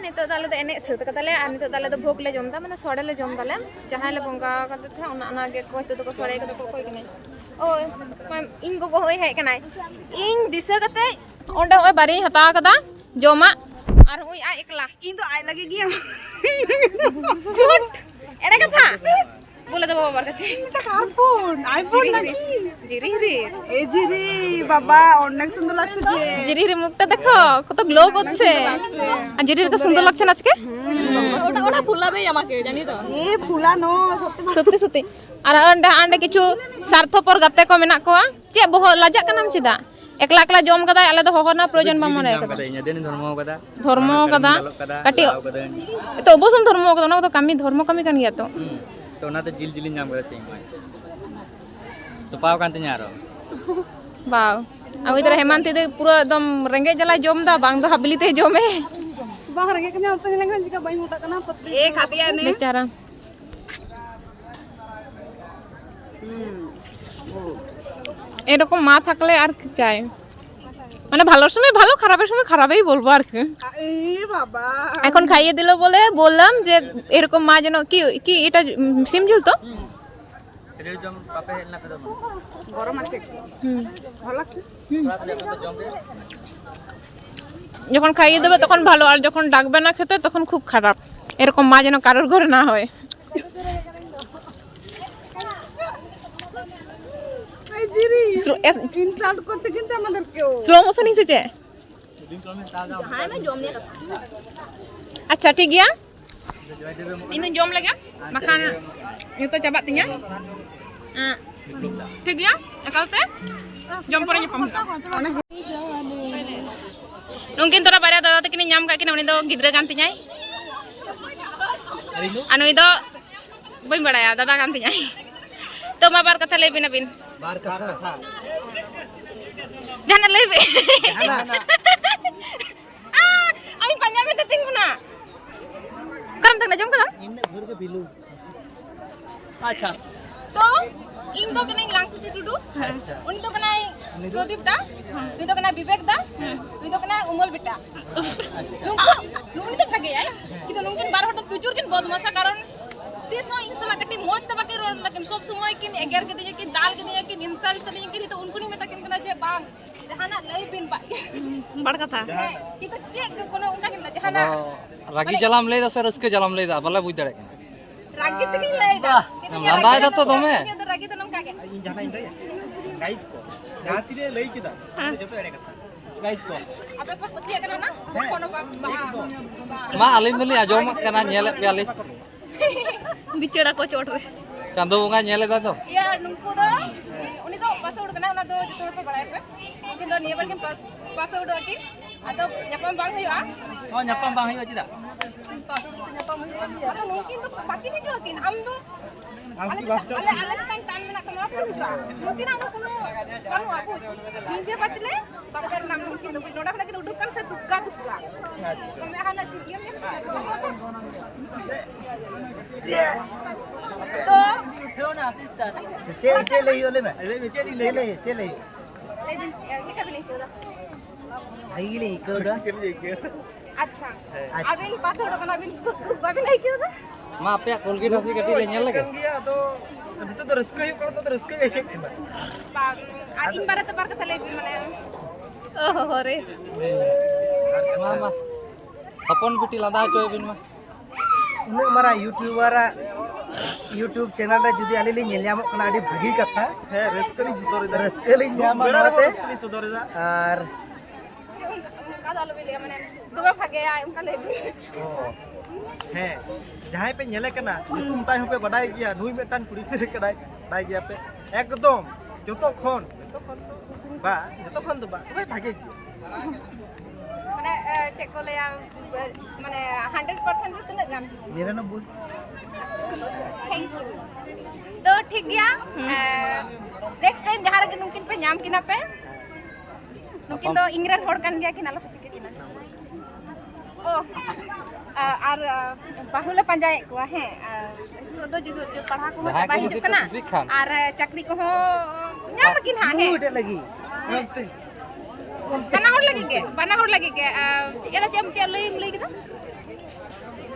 ᱱᱤᱛᱚᱜ ᱫᱚ ᱟᱞᱮ ᱫᱚ ᱮᱱᱮᱡ ᱥᱟᱹᱛ ᱠᱟᱫᱟᱞᱮ ᱟᱨ ᱱᱤᱛᱚᱜ ᱫᱚ ᱟᱞᱮ ᱫᱚ ᱵᱷᱳᱜᱽ ᱞᱮ ᱡᱚᱢ ᱫᱟ, ᱢᱟᱱᱮ ᱥᱚᱲᱮ ᱞᱮ ᱡᱚᱢ ᱫᱟᱞᱮ᱾ ᱡᱟᱦᱟᱸᱭ ᱞᱮ ᱵᱚᱸᱜᱟ ᱟᱠᱟᱫᱮ ᱛᱟᱦᱮᱸᱫ, ᱚᱱᱟ, ᱚᱱᱟ ᱜᱮ ᱠᱚ ᱱᱤᱛᱚᱜ ᱫᱚᱠᱚ ᱥᱚᱲᱮ ᱠᱟᱫᱟ ᱠᱚ᱾ ᱚᱠᱚᱭ ᱠᱟᱱᱟᱭ? ᱳᱭ, ᱢᱟ, ᱤᱧ ᱜᱚᱜᱚ ᱦᱚᱸᱭ ᱦᱮᱡ ᱠᱟᱱᱟᱭ᱾ ᱤᱧ ᱫᱤᱥᱟᱹ ᱠᱟᱛᱮ ᱚᱸᱰᱮ ᱦᱚᱸᱜᱼᱚᱭ ᱵᱟᱨᱭᱟᱧ ᱦᱟᱛᱟᱣ ᱠᱟᱫᱟ ᱡᱚᱢᱟᱜ, ᱟᱨ ᱦᱚᱸᱜᱼᱚᱭ ᱟᱡ ᱮᱠᱞᱟ᱾ ᱤᱧ ᱫᱚ ᱟᱡ ᱞᱟᱹᱜᱤᱫ ᱜᱮ᱾ ᱡᱷᱩᱴ! ᱮᱲᱮ ᱠᱟᱛᱷᱟ᱾ বলে দেবো বাবার কাছে। এটা কার ফোন? আইফোন নাকি? জিরি হিরি। এ জিরি, বাবা, অনেক সুন্দর লাগছে যে। জিরি হিরি মুখটা দেখো, কত গ্লো করছে। আর জিরি হিরিকে সুন্দর লাগছে না আজকে? হুম, বাবা, ওটা, ওটা ভুলাবেই আমাকে, জানি তো। এ ভুলানো, সত্যি। সত্যি, সত্যি। আর ᱚᱸᱰᱮ, ᱚᱸᱰᱮ ᱠᱤᱪᱷᱩ ᱥᱟᱨᱛᱷᱚᱯᱚᱨ ᱜᱟᱛᱮ ᱠᱚ ᱢᱮᱱᱟᱜ ᱠᱚᱣᱟ᱾ ᱪᱮᱫ ᱵᱚᱦᱚᱜ ᱞᱟᱡᱟᱜ ᱠᱟᱱᱟᱢ ᱪᱮᱫᱟᱜ? ᱮᱠᱞᱟ ᱮᱠᱞᱟ ᱡᱚᱢ ᱠᱟᱫᱟᱭ, ᱟᱞᱮ ᱫᱚ ᱦᱚᱦᱚ ᱨᱮᱱᱟᱜ ᱯᱨᱚᱭᱳᱡᱚᱱ ᱵᱟᱢ ᱢᱚᱱᱮ ᱠᱟᱫᱟ᱾ ᱤᱧ ᱟᱹᱰᱤ ᱟᱸᱴᱤᱧ ᱫᱷᱚᱨᱢᱚ ᱠᱟᱫᱟ᱾ ᱫᱷᱚᱨᱢᱚ ᱠᱟᱫᱟ᱾ ᱫᱟᱞᱚᱵ ᱠᱟᱫᱟ, ᱠᱟᱹᱴᱤᱡ ᱞᱟᱲᱟᱣ ᱠᱟᱹᱫᱟᱹᱧ᱾ ᱛᱚ ᱚᱵᱚᱥᱥᱳᱭ ᱫᱷᱚᱨᱢᱚ ᱠᱟᱫᱟ, ᱚᱱᱟ ᱠᱚᱫᱚ ᱠᱟᱹᱢᱤ, ᱫᱷᱚᱨᱢᱚ ᱠᱟᱹᱢᱤ ᱠᱟᱱ ᱜᱮᱭᱟ ᱛᱚ᱾ ᱦᱩᱸ᱾ ᱛᱚ ᱚᱱᱟᱛᱮ ᱡᱤᱞ ᱡᱤᱞᱤᱧ ᱧᱟᱢ ᱠᱟᱫᱟ, ᱪᱮᱫ ᱤᱧ ᱮᱢᱟᱭᱟ? ᱛᱚᱯᱟᱣ ᱠᱟᱱ ᱛᱤᱧᱟ ᱟᱨᱚ᱾ ᱵᱟᱣ᱾ ᱟᱨ ᱩᱱᱤ ᱫᱚ ᱦᱮᱢᱟᱱᱛᱤ ᱫᱚ ᱯᱩᱨᱟᱹ ᱮᱠᱫᱚᱢ ᱨᱮᱸᱜᱮᱡ ᱡᱟᱞᱟᱭ ᱡᱚᱢ ᱫᱟ, ᱵᱟᱝ ᱫᱚ ᱦᱟᱵᱞᱤ ᱛᱮᱭ ᱡᱚᱢᱮ᱾ ᱵᱟᱝ ᱨᱮᱸᱜᱮᱡ ᱠᱟᱱᱟ, ᱚᱱᱛᱮ ᱧᱮᱞ ᱞᱮᱱᱠᱷᱟᱱ ᱪᱤᱠᱟ ᱵᱟᱹᱧ ᱢᱚᱴᱟᱜ ᱠᱟᱱᱟ, ᱯᱟᱛᱞᱤ ᱮ ᱠᱷᱟᱫᱤᱭᱟ ᱱᱮ᱾ ᱵᱮᱪᱟᱨᱟ᱾ এরকম মা থাকলে আর কি চাই? মানে ভালোর সময় ভালো, খারাপের সময় খারাপই বলবো আর কি। এ বাবা। এখন খাইয়ে দিল বলে বললাম যে এরকম মা যেন কি, কি এটা, উম, সিম ঝুল তো? এটা একদম পাপে হেল না করে বলো। গরম আছে। হুম। ভালো লাগছে? হুম। যখন খাইয়ে দেবে তখন ভালো, আর যখন ডাকবে না খেতে তখন খুব খারাপ। এরকম মা যেন কারোর ঘরে না হয়। এই জিরি, স্লো-, এস- ইনসাল্ট করছে কিন্তু আমাদেরকেও। স্লো মোশন এসেছে। ᱡᱟᱦᱟᱸᱭ ᱢᱮ ᱡᱚᱢ ᱧᱩ ᱠᱟᱛᱷᱟ᱾ ᱟᱪᱪᱷᱟ, ᱴᱷᱤᱠ ᱜᱮᱭᱟ᱾ ᱤᱧ ᱫᱚᱧ ᱡᱚᱢ ᱞᱮᱜᱮ, ᱵᱟᱠᱷᱟᱱ ᱡᱚᱛᱚ ᱪᱟᱵᱟᱜ ᱛᱤᱧᱟ᱾ ᱮᱸ, ᱴᱷᱤᱠ ᱜᱮᱭᱟ, ᱮᱠᱟᱞ ᱛᱮ ᱡᱚᱢ ᱯᱚᱨᱮ ᱧᱟᱯᱟᱢ ᱦᱩᱭᱩᱜᱼᱟ᱾ ᱱᱩᱠᱤᱱ ᱛᱚᱨᱟ ᱵᱟᱨᱭᱟ ᱫᱟᱫᱟ ᱛᱟᱹᱠᱤᱱᱤᱧ ᱧᱟᱢ ᱠᱟᱜ ᱠᱤᱱᱟ, ᱩᱱᱤ ᱫᱚ ᱜᱤᱫᱽᱨᱟᱹ ᱠᱟᱱ ᱛᱤᱧᱟᱭ᱾ ᱟᱨ ᱱᱩᱭ ᱫᱚ ᱵᱟᱹᱧ ᱵᱟᱲᱟᱭᱟ, ᱫᱟᱫᱟ ᱠᱟᱱ ᱛᱤᱧᱟᱭ᱾ ᱛᱚ ᱢᱟ ᱵᱟᱨ ᱠᱟᱛᱷᱟ ᱞᱟᱹᱭ ᱵᱤᱱ ᱟᱹᱵᱤᱱ᱾ ᱵᱟᱨ ᱠᱟᱛᱷᱟ᱾ ᱡᱟᱦᱟᱱᱟᱜ ᱞᱟᱹᱭ ᱵᱤᱱ᱾ ᱡᱟᱦᱟᱱᱟᱜ᱾ ᱟᱢ ᱯᱟᱸᱡᱟ ᱢᱮ ᱛᱤᱸᱜᱩᱱᱟ᱾ ᱚᱠᱟᱨᱮᱢ ᱛᱟᱦᱮᱱᱟ? ᱡᱚᱢ ᱠᱟᱫᱟᱢ? ᱤᱱᱟᱹᱜ ᱵᱷᱳᱨ ᱜᱮ ᱵᱤᱞᱩ᱾ ᱟᱪᱪᱷᱟ᱾ ᱛᱚ, ᱤᱧ ᱫᱚ ᱠᱟᱹᱱᱟᱹᱧ ᱞᱟᱝᱠᱩᱛᱤ ᱴᱩᱰᱩ᱾ ᱟᱪᱪᱷᱟ᱾ ᱩᱱᱤ ᱫᱚ ᱠᱟᱱᱟᱭ ᱩᱱᱤ ᱫᱚ? ᱯᱨᱚᱫᱤᱯ ᱫᱟ᱾ ᱦᱮᱸ᱾ ᱩᱱᱤ ᱫᱚ ᱠᱟᱱᱟᱭ ᱵᱤᱵᱮᱠ ᱫᱟ᱾ ᱦᱮᱸ᱾ ᱱᱩᱭ ᱫᱚ ᱠᱟᱱᱟᱭ ᱩᱢᱚᱞ ᱵᱮᱴᱟ᱾ ᱟᱪᱪᱷᱟ᱾ ᱱᱩᱠᱩ, ᱱᱩᱭ ᱫᱚ ᱵᱷᱟᱜᱮ ᱛᱚ ᱱᱩᱠᱤᱱ ᱵᱟᱨ ᱦᱚᱲ ᱫᱚ ᱯᱨᱚᱪᱩᱨ ᱠᱤᱱ ᱵᱚᱫᱢᱟᱥᱟ, ᱠᱟᱨᱚᱱ ᱛᱤᱥ ᱦᱚᱸ ᱤᱧ ᱥᱟᱞᱟᱜ ᱠᱟᱹᱴᱤᱡ ᱢᱚᱡᱽ ᱛᱮ ᱵᱟᱹᱠᱤᱱ ᱨᱚᱲ ᱞᱮᱫᱟ᱾ ᱠᱤᱱ ᱥᱚᱵ ᱥᱚᱢᱚᱭ ᱠᱤᱱ ᱮᱜᱮᱨ ᱠᱤᱫᱤᱧᱟ, ᱠᱤᱱ ᱫᱟᱞ ᱠᱤᱫᱤᱧᱟ, ᱠᱤᱱ insult ᱠᱤᱫᱤᱧᱟ᱾ ᱠᱤᱱ ᱱᱤᱛᱚᱜ ᱩᱱᱠᱩᱧ ᱢᱮᱛᱟ ᱠᱤᱱ ᱠᱟᱱᱟ ᱡᱮ, "ᱵᱟᱝ, ᱡᱟᱦᱟᱱᱟᱜ ᱞᱟᱹᱭ ᱵᱤᱱ ᱵᱟ᱾" ᱵᱟᱲ ᱠᱟᱛᱷᱟ᱾ ᱦᱮᱸ, ᱠᱤᱱᱛᱩ ᱪᱮᱫ ᱜᱮ ᱠᱳᱱᱳ ᱚᱱᱠᱟ ᱜᱮ ᱢᱮᱱᱟᱜᱼᱟ, ᱡᱟᱦᱟᱱᱟᱜ ᱟᱫᱚ ᱨᱟᱹᱜᱤ ᱢᱟᱱᱮ ᱡᱟᱞᱟᱢ ᱞᱟᱹᱭ ᱫᱟ ᱥᱮ ᱨᱟᱹᱥᱠᱟᱹ ᱡᱟᱞᱟᱢ ᱞᱟᱹᱭ ᱫᱟ? ᱵᱟᱞᱮ ᱵᱩᱡᱽ ᱫᱟᱲᱮᱭᱟᱜ ᱠᱟᱱᱟ᱾ ᱨᱟᱹᱜᱤ ᱛᱮᱜᱤᱧ ᱞᱟᱹᱭ ᱫᱟ᱾ ᱵᱟᱦ᱾ ᱠᱤᱱᱛᱩ ᱞᱟᱸᱫᱟᱭ ᱨᱟᱹᱜᱤ ᱫᱟ ᱛᱚ ᱫᱚᱢᱮ᱾ ᱤᱧ ᱫᱚ ᱨᱟᱹᱜᱤ ᱫᱚ ᱱᱚᱝᱠᱟ ᱜᱮ᱾ ᱤᱧ ᱡᱟᱦᱟᱸᱱᱟᱜ ᱤᱧ ᱞᱟᱹᱭᱟ? ᱜᱟᱭᱤᱡ ᱠᱚ, ᱡᱟᱦᱟᱸ ᱛᱤᱱᱟᱹᱜ ᱞᱟᱹᱭ ᱠᱮᱫᱟ, ᱦᱮᱸ᱾ ᱡᱚᱛᱚ ᱮᱲᱮ ᱠᱟᱛᱷᱟ᱾ ᱜᱟᱭᱤᱡ ᱠᱚ᱾ ᱟᱯᱮ ᱯᱮ ᱯᱟᱹᱛᱭᱟᱹᱜ ᱠᱟᱱᱟ ᱱᱟ? ᱦᱮᱸ᱾ ᱠᱳᱱᱳ ᱵᱟᱝ, ᱵᱟᱝ᱾ ᱮᱠᱫᱚᱢ᱾ ᱢᱟ, ᱟᱹᱞᱤᱧ ᱫᱚᱞᱤᱧ ᱟᱸᱡᱚᱢᱟᱜ ᱠᱟᱱᱟ, ᱧᱮᱞᱮᱫ ᱯᱮᱭᱟᱞᱤᱧ᱾ ᱵᱤᱪᱟᱹᱲ ᱟᱠᱚ ᱪᱚᱴ ᱨᱮ᱾ ᱪᱟᱸᱫᱳ ᱵᱚᱸᱜᱟ ᱧᱮᱞ ᱮᱫᱟ ᱛᱚ? ᱤᱭᱟᱹ, ᱱᱩᱠᱩ ᱫᱚ, ᱩᱱᱤ ᱫᱚ ᱯᱟᱥ ᱟᱣᱩᱴ ᱠᱟᱱᱟᱭ, ᱚᱱᱟ ᱫᱚ ᱡᱚᱛᱚ ᱦᱚᱲ ᱯᱮ ᱵᱟᱲᱟᱭᱟ ᱯᱮ᱾ ᱩᱱᱠᱤᱱ ᱫᱚ ᱱᱤᱭᱟᱹ ᱵᱟᱨ ᱠᱤᱱ ᱯᱟᱥ, ᱯᱟᱥ ᱟᱣᱩᱴᱚᱜᱼᱟ ᱠᱤᱱ᱾ ᱟᱫᱚ ᱧᱟᱯᱟᱢ ᱵᱟᱝ ᱦᱩᱭᱩᱜᱼᱟ᱾ ᱦᱚᱸ, ᱧᱟᱯᱟᱢ ᱵᱟᱝ ᱦᱩᱭᱩᱜᱼᱟ, ᱪᱮᱫᱟᱜ? ᱯᱟᱥ ᱟᱣᱩᱴ ᱛᱮ ᱧᱟᱯᱟᱢ ᱦᱩᱭᱩᱜᱼᱟ᱾ ᱟᱫᱚ ᱱᱩᱠᱤᱱ ᱫᱚ ᱵᱟᱹᱠᱤᱱ ᱦᱤᱡᱩᱜᱼᱟ ᱠᱤᱱ᱾ ᱟᱢ ᱫᱚ ᱟᱢ ᱟᱞᱮ, ᱠᱤ ᱵᱟᱢ ᱪᱟᱞᱟᱜ? ᱟᱞᱮ, ᱟᱞᱮ ᱞᱮᱠᱟᱱ ᱴᱟᱱ ᱢᱮᱱᱟᱜ ᱛᱟᱢᱟ, ᱵᱟᱯᱮ ᱦᱤᱡᱩᱜᱼᱟ᱾ ᱱᱩᱠᱤᱱᱟᱜ ᱫᱚ ᱠᱳᱱᱳ ᱵᱟᱹᱱᱩᱜᱼᱟ, ᱵᱩᱡᱽ᱾ ᱱᱤᱡᱮ ᱵᱟᱪᱞᱮ ᱵᱟᱯᱮ ᱨᱮᱱᱟᱜ ᱱᱩᱠᱤᱱ ᱫᱚ, ᱵᱩᱡᱽ᱾ ᱱᱚᱰᱮ ᱠᱷᱚᱱᱟᱜ ᱠᱤᱱ ᱩᱰᱩᱠ ᱠᱟᱱ ᱥᱮ ᱫᱩᱠᱠᱟ ᱫᱩᱠᱠᱟ᱾ ᱟᱪᱪᱷᱟ᱾ ᱢᱟᱱᱮ ᱦᱟᱱᱟ ᱪᱮᱫ ᱤᱭᱟᱹ ᱧᱮᱞ ᱠᱮᱫᱟ? ᱛᱚ, ᱪᱮᱫ, ᱪᱮᱫ ᱞᱟᱹᱭ ᱦᱩᱭᱩᱜᱼᱟ? ᱞᱟᱹᱭ ᱢᱮ᱾ ᱞᱟᱹᱭ ᱢᱮ, ᱪᱮᱫ ᱤᱧ ᱞᱟᱹᱭ ᱪᱮᱫ ᱞᱟᱹᱭ, ᱪᱮᱫ ᱞᱟᱹᱭ ᱦᱩᱭᱩᱜᱼᱟ? ᱞᱟᱹᱭ ᱵᱤᱱ, ᱪᱮᱫ ᱞᱮᱠᱟ ᱵᱤᱱ ᱟᱹᱭᱠᱟᱹᱣ ᱮᱫᱟ? ᱵᱷᱟᱜᱮ ᱜᱮᱞᱤᱧ ᱟᱹᱭᱠᱟᱹᱣ ᱮᱫᱟ᱾ ᱪᱮᱫ ᱞᱤᱧ ᱟᱹᱭᱠᱟᱹᱣ ᱮᱫᱟ? ᱟᱪᱪᱷᱟ᱾ ᱦᱮᱸ᱾ ᱟᱪᱪᱷᱟ᱾ ᱟᱹᱵᱤᱱ ᱯᱟᱥ ᱟᱣᱩᱴ ᱠᱟᱱᱟ ᱵᱤᱱ, ᱫᱩᱠ, ᱫᱩᱠ ᱵᱟᱵᱤᱱ ᱟᱹᱭᱠᱟᱹᱣ ᱮᱫᱟ? ᱢᱟ, ᱟᱯᱮᱭᱟᱜ ᱠᱳᱞᱜᱮᱴ ᱦᱟᱹᱥᱤ ᱠᱟᱹᱴᱤᱡ ᱞᱮ ᱧᱮᱞ ᱞᱮᱜᱮ᱾ ᱠᱟᱱ ᱜᱮᱭᱟ, ᱟᱫᱚ ᱱᱤᱛᱚᱜ ᱫᱚ ᱨᱟᱹᱥᱠᱟᱹ ᱦᱩᱭᱩᱜ ᱠᱟᱱᱟ, ᱱᱤᱛᱚᱜ ᱫᱚ ᱨᱟᱹᱥᱠᱟᱹ ᱜᱮ ᱟᱹᱭᱠᱟᱹᱜ ᱠᱟᱱᱟ᱾ ᱵᱟᱝ, ᱟᱨ ᱤᱧ ᱵᱟᱨᱮᱛᱮ ᱵᱟᱨ ᱠᱟᱛᱷᱟ ᱞᱟᱹᱭ ᱵᱤᱱ, ᱢᱟᱱᱮ᱾ ᱚ ᱦᱚ ᱦᱚ ᱨᱮ᱾ ᱢᱟ, ᱢᱟ᱾ ᱦᱚᱯᱚᱱ ᱵᱤᱴᱤ ᱞᱟᱸᱫᱟ ᱦᱚᱪᱚᱭᱮ ᱵᱤᱱ ᱢᱟ᱾ ᱩᱱᱟᱹᱜ ᱢᱟᱨᱟᱝ ᱭᱩᱴᱩᱵᱟᱨᱟᱜ YouTube ᱪᱮᱱᱮᱞ ᱨᱮ ᱡᱩᱫᱤ ᱟᱹᱞᱤᱧ ᱞᱤᱧ ᱧᱮᱞ ᱧᱟᱢᱚᱜ ᱠᱟᱱᱟ, ᱟᱹᱰᱤ ᱵᱷᱟᱹᱜᱤ ᱠᱟᱛᱷᱟ᱾ ᱦᱮᱸ, ᱨᱟᱹᱥᱠᱟᱹ ᱞᱤᱧ ᱥᱚᱫᱚᱨ ᱮᱫᱟ᱾ ᱨᱟᱹᱥᱠᱟᱹ ᱞᱤᱧ ᱫᱩᱠ ᱧᱟᱢᱟ ᱵᱮᱲᱟ ᱨᱮᱦᱚᱸ ᱱᱚᱣᱟᱛᱮ᱾ ᱨᱟᱹᱥᱠᱟᱹ ᱞᱤᱧ ᱥᱚᱫᱚᱨ ᱮᱫᱟ᱾ ᱟᱨ ᱚᱱᱠᱟ ᱫᱚ ᱟᱞᱚ ᱵᱤᱱ ᱞᱟᱹᱭᱟ, ᱢᱟᱱᱮ, ᱫᱚᱢᱮ ᱵᱷᱟᱜᱮᱭᱟ, ᱚᱱᱠᱟ ᱞᱟᱹᱭ ᱵᱤᱱ᱾ ᱚ, ᱦᱮᱸ, ᱡᱟᱦᱟᱸᱭ ᱯᱮ ᱧᱮᱞᱮ ᱠᱟᱱᱟ, ᱧᱩᱛᱩᱢ ᱛᱟᱭ ᱦᱚᱸᱯᱮ ᱵᱟᱰᱟᱭ ᱜᱮᱭᱟ, ᱱᱩᱭ ᱢᱤᱫᱴᱟᱝ ᱠᱩᱲᱤ ᱜᱤᱫᱽᱨᱟᱹ ᱠᱟᱱᱟᱭ, ᱵᱟᱰᱟᱭ ᱜᱮᱭᱟ ᱯᱮ᱾ ᱮᱠᱫᱚᱢ, ᱡᱚᱛᱚ ᱠᱷᱚᱱ, ᱡᱚᱛᱚ ᱠᱷᱚᱱ ᱫᱚ ᱵᱟᱝ, ᱡᱚᱛᱚ ᱠᱷᱚᱱ ᱫᱚ ᱵᱟᱝ, ᱛᱚᱵᱮ ᱵᱷᱟᱜᱮ ᱜᱮᱭᱟ᱾ ᱢᱟᱱᱮ, ᱮ, ᱪᱮᱫ ᱠᱚ ᱞᱟᱹᱭᱟ, ᱢᱟᱱᱮ, hundred percent ᱨᱮ ᱛᱤᱱᱟᱹᱜ ᱜᱟᱱ? ᱱᱤᱨᱟᱱᱚᱵᱵᱳᱭ᱾ Thank you. ᱛᱚ, ᱴᱷᱤᱠ ᱜᱮᱭᱟ᱾ ᱮ, next time ᱡᱟᱦᱟᱸ ᱨᱮᱜᱮ ᱱᱩᱠᱤᱱ ᱯᱮ ᱧᱟᱢ ᱠᱤᱱᱟ ᱯᱮ, ᱱᱩᱠᱤᱱ ᱫᱚ ᱤᱧ ᱨᱮᱱ ᱦᱚᱲ ᱠᱟᱱ ᱜᱮᱭᱟ ᱠᱤᱱ, ᱟᱞᱚ ᱯᱮ ᱪᱤᱠᱟᱹ ᱠᱤᱱᱟ᱾ ᱚ, ᱟ-, ᱟᱨ, ᱟ, ᱵᱟᱹᱦᱩ ᱞᱮ ᱯᱟᱸᱡᱟᱭᱮᱫ ᱠᱚᱣᱟ, ᱦᱮᱸ᱾ ᱟᱨ ᱱᱤᱛᱚᱜ ᱫᱚ ᱡᱩᱫᱤ, ᱡᱩᱫᱤ ᱯᱟᱲᱦᱟᱣ ᱠᱚᱦᱚᱸ ᱡᱟᱦᱟᱸᱭ ᱪᱟᱵᱟ ᱠᱚ ᱦᱤᱡᱩᱜ ᱡᱩᱫᱤ ᱠᱚ ᱠᱟᱱᱟ, ᱠᱩᱥᱤᱜ ᱠᱷᱟᱱ᱾ ᱟᱨ ᱪᱟᱹᱠᱨᱤ ᱠᱚᱦᱚᱸ ᱧᱟᱢ ᱟᱹᱠᱤᱱ ᱦᱟᱸᱜ, ᱦᱮᱸ᱾ ᱱᱩᱭ ᱴᱷᱮᱡ ᱞᱟᱹᱜᱤᱫ᱾ ᱵᱟᱱᱟ ᱦᱚᱲ ᱞᱟᱹᱜᱤᱫ ᱜᱮ, ᱵᱟᱱᱟ ᱦᱚᱲ ᱞᱟᱹᱜᱤᱫ ᱜᱮ᱾ ᱟᱨ ᱪᱮᱫ ᱮᱢ, ᱪᱮᱫ ᱮᱢ ᱞᱟᱹᱭ, ᱮᱢ ᱞᱟᱹᱭ ᱠᱮᱫᱟ?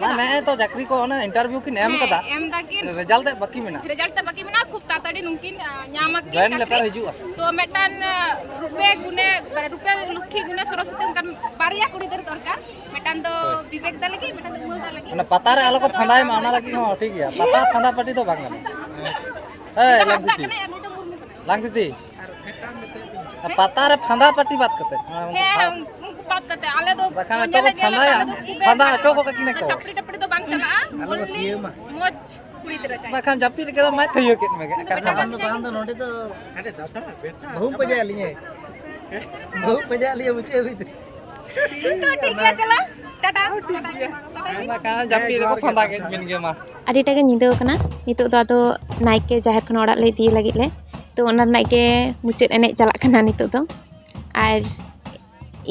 ᱦᱮᱸ, ᱱᱮᱜᱼᱮ ᱛᱚ ᱪᱟᱹᱠᱨᱤ ᱠᱚ ᱚᱱᱟ ᱤᱱᱴᱟᱨᱵᱷᱤᱭᱩ ᱠᱤᱱ ᱮᱢ ᱦᱮᱸ, ᱠᱟᱫᱟ᱾ ᱮᱢ ᱫᱟᱠᱤᱱ᱾ ᱨᱮᱡᱟᱞᱴ ᱛᱮᱫ ᱵᱟᱹᱠᱤ ᱢᱮᱱᱟᱜᱼᱟ᱾ ᱨᱮᱡᱟᱞᱴ ᱛᱮᱫ ᱵᱟᱹᱠᱤ ᱢᱮᱱᱟᱜᱼᱟ, ᱠᱷᱩᱵ ᱛᱟᱲᱟᱛᱟᱲᱤ ᱱᱩᱠᱤᱱ, ᱟ, ᱧᱟᱢ ᱟᱹᱠᱤᱱ ᱡᱚᱭᱮᱱ ᱪᱟᱹᱠᱨᱤ᱾ ᱞᱮᱴᱟᱨ ᱦᱤᱡᱩᱜᱼᱟ᱾ ᱛᱚ ᱢᱤᱫᱴᱟᱝ, ᱟ, ᱨᱩᱯᱮ ᱜᱩᱱᱮ, ᱢᱟᱱᱮ ᱨᱩᱯᱮ ᱞᱚᱠᱠᱷᱤ ᱜᱩᱱᱮ ᱥᱚᱨᱚᱥᱚᱛᱤ, ᱚᱱᱠᱟᱱ ᱵᱟᱨᱭᱟ ᱠᱩᱲᱤ ᱜᱤᱫᱽᱨᱟᱹ ᱫᱚᱨᱠᱟᱨ᱾ ᱢᱤᱫᱴᱟᱝ ᱫᱚ ᱦᱳᱭ᱾ ᱵᱤᱵᱮᱠ ᱫᱟ ᱞᱟᱹᱜᱤᱫ, ᱢᱤᱫᱴᱟᱝ ᱫᱚ ᱩᱢᱟᱹᱞ ᱫᱟ ᱞᱟᱹᱜᱤᱫ᱾ ᱚᱱᱟ ᱯᱟᱛᱟ ᱨᱮ ᱟᱞᱚ ᱠᱚ ᱯᱷᱟᱸᱫᱟᱭ ᱢᱟ, ᱚᱱᱟ ᱞᱟᱹᱜᱤᱫ ᱦᱚᱸ ᱴᱷᱤᱠ ᱜᱮᱭᱟ᱾ ᱯᱟᱛᱟ ᱯᱷᱟᱸᱫᱟ ᱯᱟᱹᱴᱤ ᱫᱚ ᱵᱟᱝ ᱜᱟᱱᱚᱜᱼᱟ᱾ ᱦᱮᱸ, ᱩᱱᱤ ᱫᱚ ᱞᱟᱝ ᱦᱟᱸᱥᱫᱟᱜ ᱫᱤᱫᱤ᱾ ᱠᱟᱱᱟᱭ ᱟᱨ ᱱᱩᱭ ᱫᱚ ᱢᱩᱨᱢᱩ ᱠᱟᱱᱟᱭ᱾ ᱞᱟᱝ ᱫᱤᱫᱤ᱾ ᱟᱨ ᱯᱟᱛᱟ ᱨᱮ ᱯᱷᱟᱸᱫᱟ ᱯᱟᱹᱴᱤ ᱵᱟᱫ ᱠᱟᱛᱮ᱾ ᱦᱮᱸ, ᱦᱮᱸ, ᱩᱱᱠᱩ ᱵᱟᱫ ᱠᱟᱛᱮ᱾ ᱟᱞᱮ ᱫᱚ ᱵᱟᱠᱷᱟᱱ ᱮᱛᱚ ᱧᱮᱞᱮᱫ ᱠᱚ ᱜᱮᱭᱟᱞᱮ, ᱯᱷᱟᱸᱫᱟᱭᱟ, ᱟᱞᱮ ᱫᱚ ᱠᱷᱩᱵᱮ ᱯᱷᱟᱸᱫᱟ ᱦᱚᱪᱚ ᱠᱚ ᱠᱟᱹᱠᱤᱱᱟ ᱠᱚ᱾ ᱪᱷᱟᱯᱲᱤ ᱴᱟᱯᱲᱤ ᱫᱚ ᱵᱟᱝ ᱪᱟᱞᱟᱜᱼᱟ, ᱟᱞᱮ ᱫᱚ only ᱛᱷᱤᱭᱟᱹ ᱢᱟ᱾ ᱢᱚᱡᱽ ᱠᱩᱲᱤ ᱜᱤᱫᱽᱨᱟᱹ ᱪᱟᱭ᱾ ᱵᱟᱠᱷᱟᱱ ᱡᱟᱹᱯᱤᱫ ᱞᱮᱠᱟ ᱫᱚ ᱢᱟᱭ ᱛᱷᱟᱹᱭᱟᱹ ᱠᱮᱫ ᱢᱮᱜᱮ᱾ ᱟᱠᱟᱱ ᱫᱚ ᱵᱟᱝ ᱫᱚ ᱵᱟᱝ ᱫᱚ ᱱᱚᱰᱮ ᱫᱚ ᱵᱟᱹᱦᱩ ᱯᱟᱸᱡᱟᱭᱮᱫ ᱞᱤᱧᱟᱹ᱾ ᱵᱟᱹᱦᱩ ᱯᱟᱸᱡᱟᱭᱮᱫ ᱞᱤᱧᱟᱹ ᱢᱩᱪᱟᱹᱫ ᱦᱟᱹᱵᱤᱡ ᱛᱮ᱾ ᱛᱚ ᱴᱷᱤᱠ ᱜᱮᱭᱟ, ᱪᱟᱞᱟᱜ᱾ ᱴᱟᱴᱟ᱾ ᱵᱟᱠᱷᱟᱱ ᱡᱟᱹᱯᱤᱫ ᱨᱮᱠᱚ ᱯᱷᱟᱸᱫᱟ ᱠᱮᱫ ᱵᱤᱱ ᱜᱮ ᱢᱟ᱾ ᱟᱹᱰᱤᱴᱟ ᱜᱮ ᱧᱤᱫᱟᱹ ᱠᱟᱱᱟ᱾ ᱱᱤᱛᱚᱜ ᱫᱚ ᱟᱫᱚ ᱱᱟᱭᱠᱮ ᱡᱟᱦᱮᱨ ᱠᱷᱚᱱ ᱚᱲᱟᱜ ᱞᱮ ᱤᱫᱤᱭᱮ ᱞᱟᱹᱜᱤᱫ ᱞᱮ᱾ ᱛᱚ ᱚᱱᱟ ᱨᱮᱱᱟᱜ ᱜᱮ ᱢᱩᱪᱟᱹᱫ ᱮᱱᱮᱡ ᱪᱟᱞᱟᱜ ᱠᱟᱱᱟ ᱱᱤᱛᱚᱜ ᱫᱚ᱾ ᱟᱨ